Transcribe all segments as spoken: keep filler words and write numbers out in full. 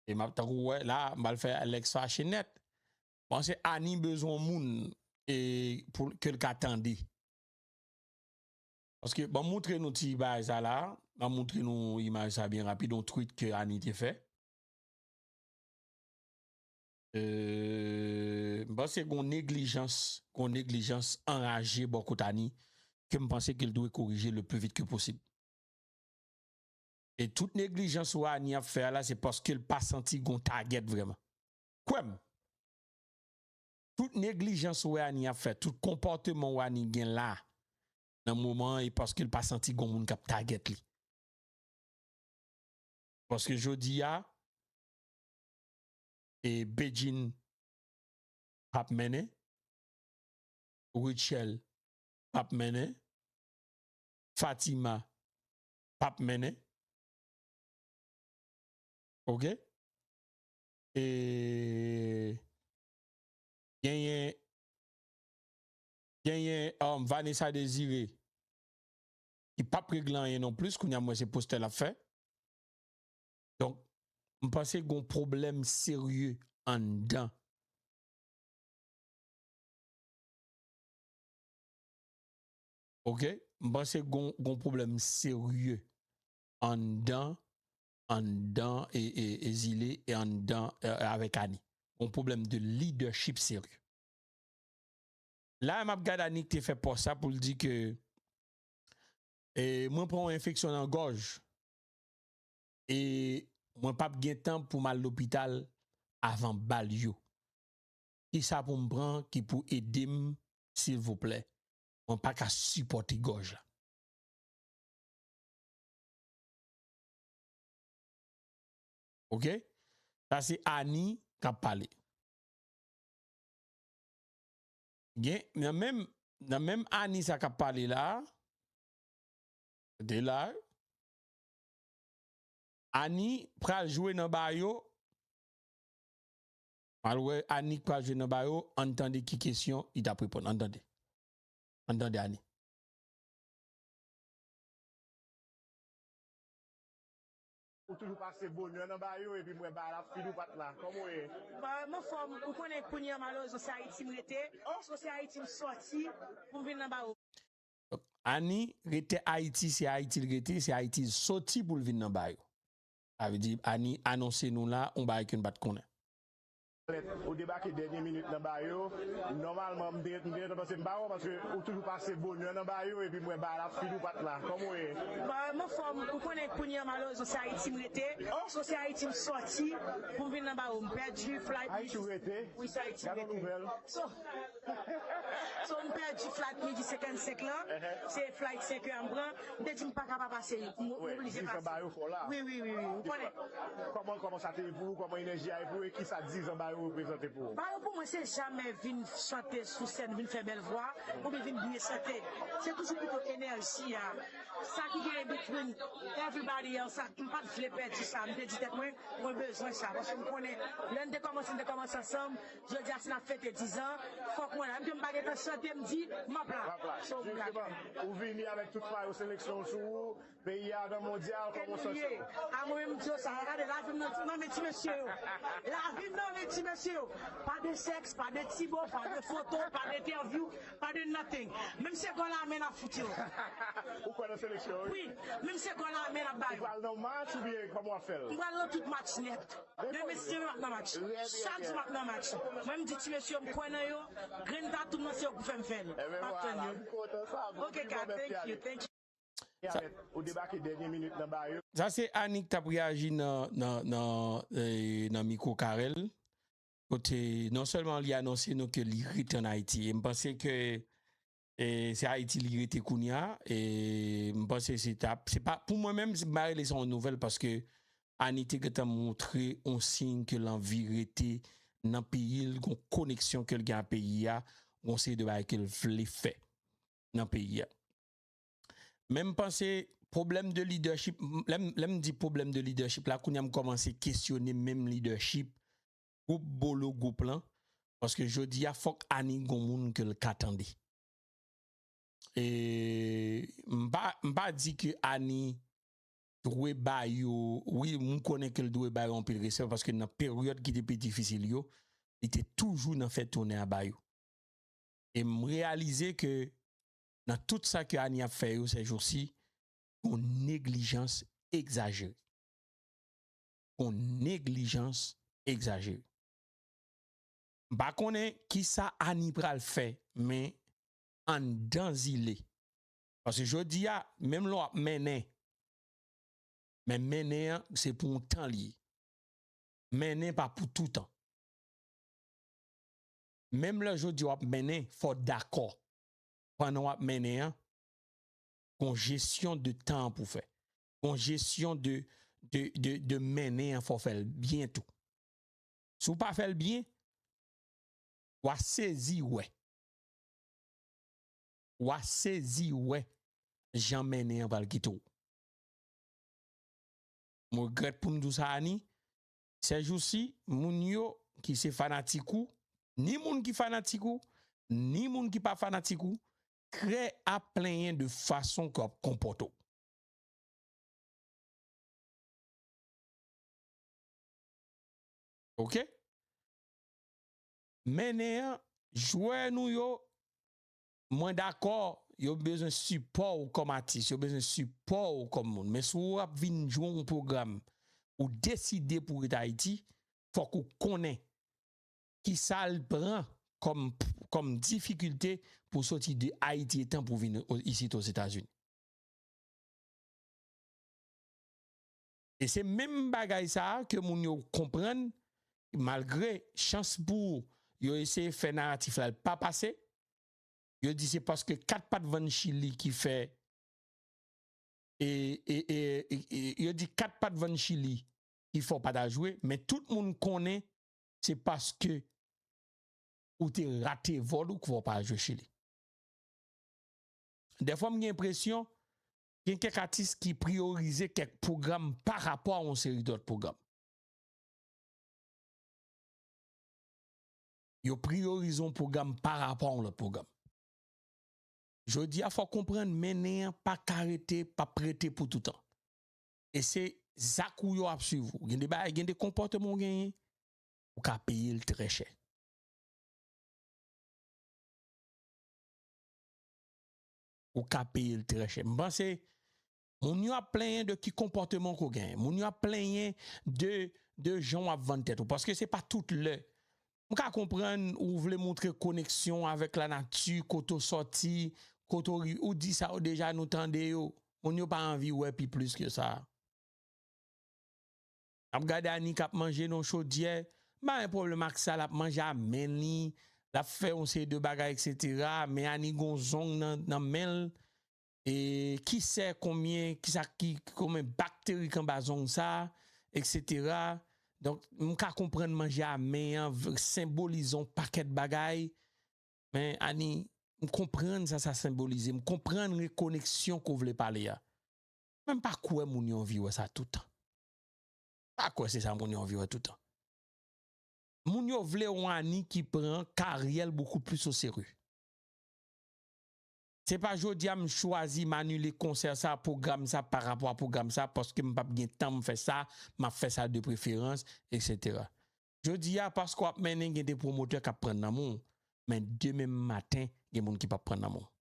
E m ap, tankou w wè la, m pral fè Alex fache nèt. Bon, se Ani bezwen yon moun e, pou ke l ka tande. Paske, bon, moutre nou ti bagay sa la. M ap moutre nou imaj sa byen rapid, yon tweet ke Ani te fè. Euh, m panse gon neglijans, gon neglijans anraje bò kot Ani, ke m panse ke l dwe korije le plus vite que possible. E tout neglijans ou Ani ap fè a la, se paske l pa santi gon target vrèman. Kwè m, tout neglijans ou Ani ap fè, tout konpòteman ou Ani gen la, nan moman an, e paske l pa santi gon moun k ap target li. Paske jodi a, e Bedjine p ap mennen, Rutshelle p ap mennen, Fatima p ap mennen. Ok? E genyen, genyen um, Vanessa Désiré ki p ap regle anyen non plis, kounye a m wè se postè l ap fè. Donk, m panse gon pwoblèm serye anndan. Ok? M panse gon, gon pwoblèm serye anndan, anndan e, e, e Zile e anndan e, avèk Ani. Gon pwoblèm de leadership serye. La, m ap gade Ani ki te fè pòs sa pou l di ke e, mwen pran yon enfeksyon nan gòj. E mwen p ap gen tan pou m al lopital avan bal yo. Kisa pou m pran ki pou ede m, silvouplè? Mwen pa ka sipòte gòj la. Ok? Sa se Ani k ap pale. Gen, nan menm, nan menm Ani sa k ap pale la, de la, Ani pral jwe nan ba yo. Al wè Ani k pral jwe nan ba yo, ann tande ki kesyon li t ap reponn. Ann tande. Ann tande Ani. Ou toujou pase bonè nan ba yo, epi m wè ba la fini ou pa t la. Kòman w ye? Ba m anfòm, ou konnen kounye a malerezman se Ayiti m rete. Èske se Ayiti m sòti pou m vin nan ba yo? Ani rete Ayiti, se Ayiti l rete, se Ayiti l soti pou l vin nan ba yo. Sa vle di Ani anonse nou la yon bagay ke n pa t konnen. Ou debake dènye minit nan ba yo. Nòmalman, m te, m te gentan panse m pa wè w paske ou toujou pase bonè nan ba yo epi m wè ba la fini ou pa t la. Kòman w ye? Ba m anfòm, ou konnen kounye a malerezman se Ayiti m rete. Èske se Ayiti m sòti pou m vin nan ba yo? M pèdi flight. Ayiti w rete? Wi, se Ayiti m rete. Gade yon nouvèl. So, so m pèdi flight midi senkannsenk lan. Se flight senk è a m pran. M te di m pa ka pa pase. M oblije pase. Wi, wi, wi, wi. Ou konnen. Kòman, kòman sa te ye pou ou? Kòman enèji a ye pou ou? E kisa dizan ba yo reprezante pou ou? Ba yo pou mwen se jamè vin chante sou sèn, vin fè bèl vwa, oubyen vin byen chante. Se toujou pito enèji a. Sa ki genyen between everybody else, sa, m pa t vle pèdi sa. M te di tèt mwen, mwen bezwen sa. Paske m konnen, lè n te kòmanse, n te kòmanse ansanm. Jodi a, si n ap fete dizan, fòk mwen la. Menm ke m pa gentan chante, m di, m ap la. So, m la. Jisteman, ou vini avèk tout mayo seleksyon w sou ou, peyi a nan mondyal, kòman w santi w? A mwen menm, m di w sa, gade, lavi m nan, nan men ti mesye yo. Lavi m nan men ti mesye yo. Pa de sèks, pa de ti bo, pa de foto, pa de entèvyou, pa de nothing. Menm se gòl a men n ap fout yo. Ou kwè nan seleksyon, wi? Wi, menm se gòl a men n ap ba yo. Ou pral nan match oubyen kòman w ap fè l? M pral nan tout match nèt. Demen se demen m ap nan match. Chak jou m ap nan match. Mwen m di ti mesye yo m kwè nan yo. Grenn tatou m nan se yo k pou fè m fè l. M ap tann yo. Ok, Ka, thank you, thank you. Ou debake dènye minit nan ba yo. Sa se Ani k t ap reyaji nan, nan, nan, eh, nan mikwo Carel. Kote non sèlman li anonse nou ke li rete ann Ayiti. E m panse ke e se Ayiti li rete kounye a. E m panse se t ap, se pa, pou mwen menm, m pa rele sa yon nouvèl paske Ani te gentan montre yon siy ke l anvi rete nan peyi l, gon koneksyon ke l gen a peyi a, gon seri de bagay ke l vle fè nan peyi a. Men m panse pwoblèm de lidèchip, lè m, lè m di pwoblèm de lidèchip la, kounye a m kòmanse kesyone menm lidèchip gwoup Bolo gwoup lan, paske jodi a fòk Ani gon moun ke l ka tande. E m pa, m pa di ke Ani dwe ba yo, wi, m konnen ke l dwe ba yo anpil respè, paske nan peryòd ki te pi difisil yo, li te toujou nan fè tounen a ba yo. E m reyalize ke nan tout sa ke Ani ap fè yo sèjousi, gon neglijans egzajere. Gon neglijans egzajere. M pa konnen kisa Ani pral fè, men anndan zile. Paske jodi a, menm lè w ap mennen, men mennen an, se pou yon tan li ye. Mennen pa pou toutan. Menm lè jodi a w ap mennen, fò w dakò. Pandan w ap mennen an, gon jesyon de tan an pou fè. Gon jesyon de, de, de, de mennen an, fò w fè l byen tou. Si w pa fè l byen, w a sezi wè. W a sezi wè jan mennen an pral kite w. M regrèt pou m di w sa, Ani. Sèjousi, moun yo ki se fanatik ou, ni moun ki fanatik ou, ni moun ki pa fanatik ou, trè ap plenyen de fason ke w ap konpòte w. Oke? Mennen an, jwè nou yo, mwen dakò, yo bezwen sipò w kòm atis, yo bezwen sipò w kòm moun. Men si w ap vin jwe yon pwogram, ou deside pou w ret Ayiti, fòk ou konnen kisa l pran kòm, kòm difikilte pou w soti de Ayiti etan pou w vin o-, isit Ozetazini. E se menm bagay sa a ke moun yo konprann, malgre chans pou yo eseye fè naratif la, l pa pase. Yo di se paske kat pa t vann Chili ki fè, e, e, e, e, e, yo di kat pa t vann Chili ki fè w pa ta jwe, men tout moun konnen se paske ou te rate vòl ou k fè w pa jwe Chili. Dèfwa m gen enpresyon, gen kèk atis ki priyorize kèk pwogram pa rapò a yon seri dòt pwogram. Yo priyorize yon pwogram pa rapò a yon lòt pwogram. Jodi a, fò w konprann, mennen an pa ka rete, p ap rete pou toutan. E se zak ou yo ap swiv ou. Gen de bagay, gen de konpòteman w genyen, ou ka peye l trè chè. Ou ka peye l trè chè. M panse, moun yo ap plenyen de ki konpòteman ke w genyen. Moun yo ap plenyen de, de jan w ap vann tèt ou. Paske se pa tout lè. M ka konprann ou vle montre koneksyon avèk lanati, kote w sòti, kote w ri-, ou di sa yo deja, nou tande yo. Moun yo pa anvi wè pi plis ke sa. Ap gade Ani k ap manje nan chodyè, m pa gen pwoblèm ak sa, l ap manje a men li, l ap fè yon seri de bagay, etsetera. Men Ani gon zong nan, nan men l. E ki sè konbyen, kisa ki, konbyen bakteri k anba zong sa, etsetera. Donk, m ka konprann manje a men an v-, senbolize yon pakèt bagay. Men, Ani, m konprann sa sa senbolize. M konprann rekoneksyon ke w vle pale a. Men m pa kwè moun yo anvi wè sa toutan. Pa kwè se sa moun yo anvi wè toutan. Moun yo vle yon Ani ki pran karyè l bokou plis o serye. Se pa jodi a m chwazi m anile konsè sa, pwogram sa, pa rapò a pwogram sa, paske m p ap gen tan m fè sa, m ap fè sa de preferans, etsetera. Jodi a, paske w ap mennen, gen de pwomotè k ap pran nan men w, men demen maten, gen moun ki p ap pran nan men w.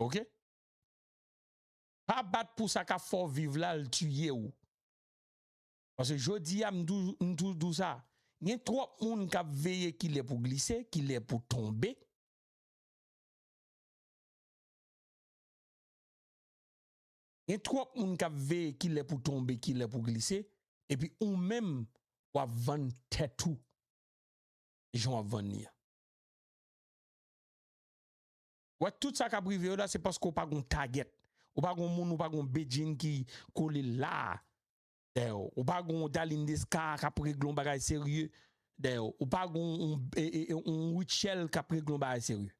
Oke? Pa bat pou sa k ap fè w viv la, l tiye w. Paske jodi a, m tou-, m toujou di w sa. Gen twòp moun k ap veye kilè pou glise, kilè pou tonbe. Gen twòp moun k ap veye kilè pou tonbe, kilè pou glise, epi ou menm, w ap vann tèt ou jan w ap vann li a. Wè, tout sa k ap rive yo la, se paske w pa gon target. Ou pa gon moun, ou pa gon bedjine ki kole la a dèyè w. Ou pa gon Darline Desca k ap regle yon bagay serye dèyè w. Ou pa gon, on, e, e, e, on Rutshelle k ap regle yon bagay serye.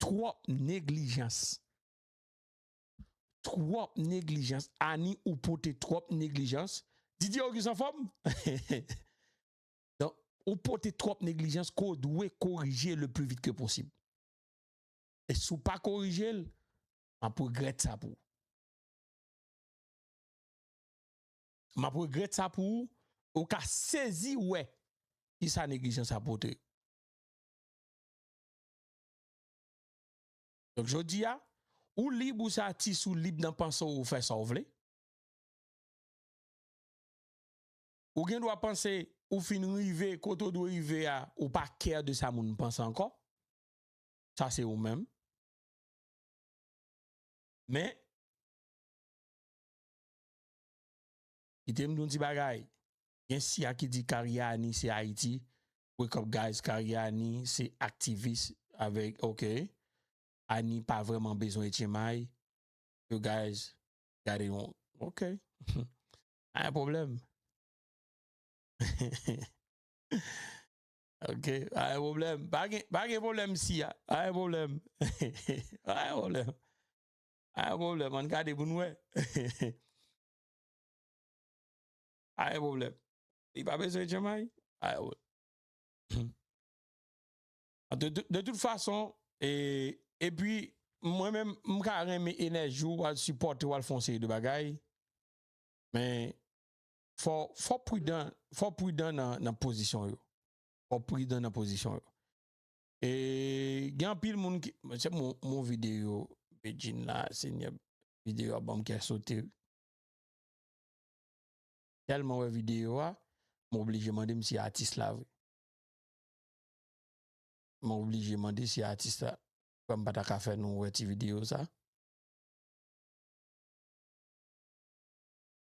Twòp neglijans. Twòp neglijans. Ani, ou pote twòp neglijans. Didier Auguste anfòm? Donk, ou pote twòp neglijans ke w dwe korije le plus vite que possible. E si w pa korije l, m ap regrèt sa pou ou. M ap regrèt sa pou ou, ou ka sezi wè kisa neglijans sa pote. Donk, jodi a, ou lib, ou se atis, ou lib nan panse w, ou fè sa w vle. Ou gen dwa panse ou fin rive kote w dwe rive a, ou pa care de sa moun panse ankò. Sa se ou menm. Men, kite m di yon ti bagay. Gen siya ki di karyè Ani se Ayiti. Wake up, guys, karyè Ani se aktivis avèk, ok. Ani pa vrèman bezwen H M I. You guys got it wrong. Ok. Pa gen pwoblèm. Ok, pa gen pwoblèm. Pa gen, pa gen pwoblèm siya. Pa gen pwoblèm. Pa gen pwoblèm. Pa gen pwoblèm. Ann gade pou n wè. Pa gen pwoblèm. Li pa bezwen H M I. Pa gen pwoblèm. De, de, de tout fason, e, epi, mwen menm, m ka renmen enèji w, w al sipòte, w al fè yon seri de bagay. Men, fò, fò pridan, fò pridan nan, nan pozisyon yo. Fò pridan nan pozisyon yo. E gen anpil moun ki, se mon, mon videyo, Bedjine la, Senyè, videyo a ban m kè sote. Tèlman wè videyo a, m oblije mande m si atis la vre. M oblije mande si atis la. Kwè m pa ta ka fè nou wè ti videyo sa.